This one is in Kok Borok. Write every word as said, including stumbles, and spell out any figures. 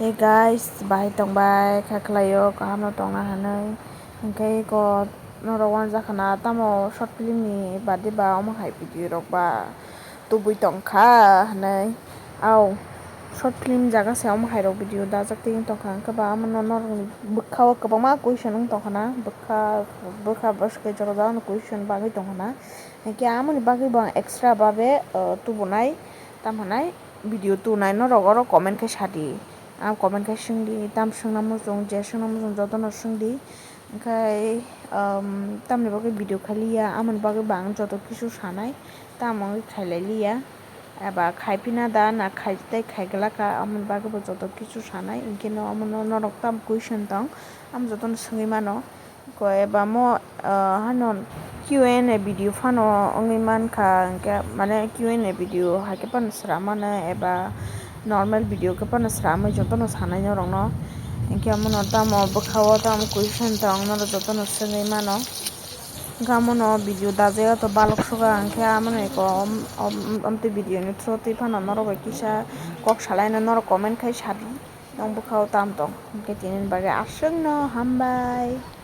Hey guys, bahai tongbai kha khlaio, kaham no tongna hinwi. Hinkhe ko norok uanjakhana tamo short film ni baade ba omo hai video rok ba tubui tongkha hinwi. Au short film jaga se omo hai rok video dajak twi tongkha, hinkhe ba omo no norok ni bwkha o kwbangma question wng tongkhana, bwkha bwkha bwswk jora jora no question bagwi tongkhana. Hinkhe amoni bagwi bo ang extra babe tubunai, tamo hinai video tunai norok oro comment khe sadi. Ang comment khe swngdi, tam swngna muchung, je swngna muchung jotono swngdi. Hinkhe tamni bagwi video khailiya, amoni bagwi bo ang joto kisu sanai, tamo wngwi khailailiya. Eba khaiphina da na khai tei khaiglaka, amoni bagwi bo joto kisu sanai. Hinkhe no omono norok tam question tong, amo jotono swngwi mano. Ko eba mo hano Q and A video phano wngwi mankha, hinkhe mane Q and A video hai khe phano sra mano eba normal video khe phano sramwi jotono sanai norokno. Hinkhe amono tamo bwkha o tamo question tong norok jotono swngwi mano. Hinkhe amono video dajaya to balok soga, hinkhe amono eko amtwi video ni through twi phano norok bai kisa kok salaino norok comment khai sadi. Nwng bwkha o tam tong, hinkhe tini bagwi aswkno hambai.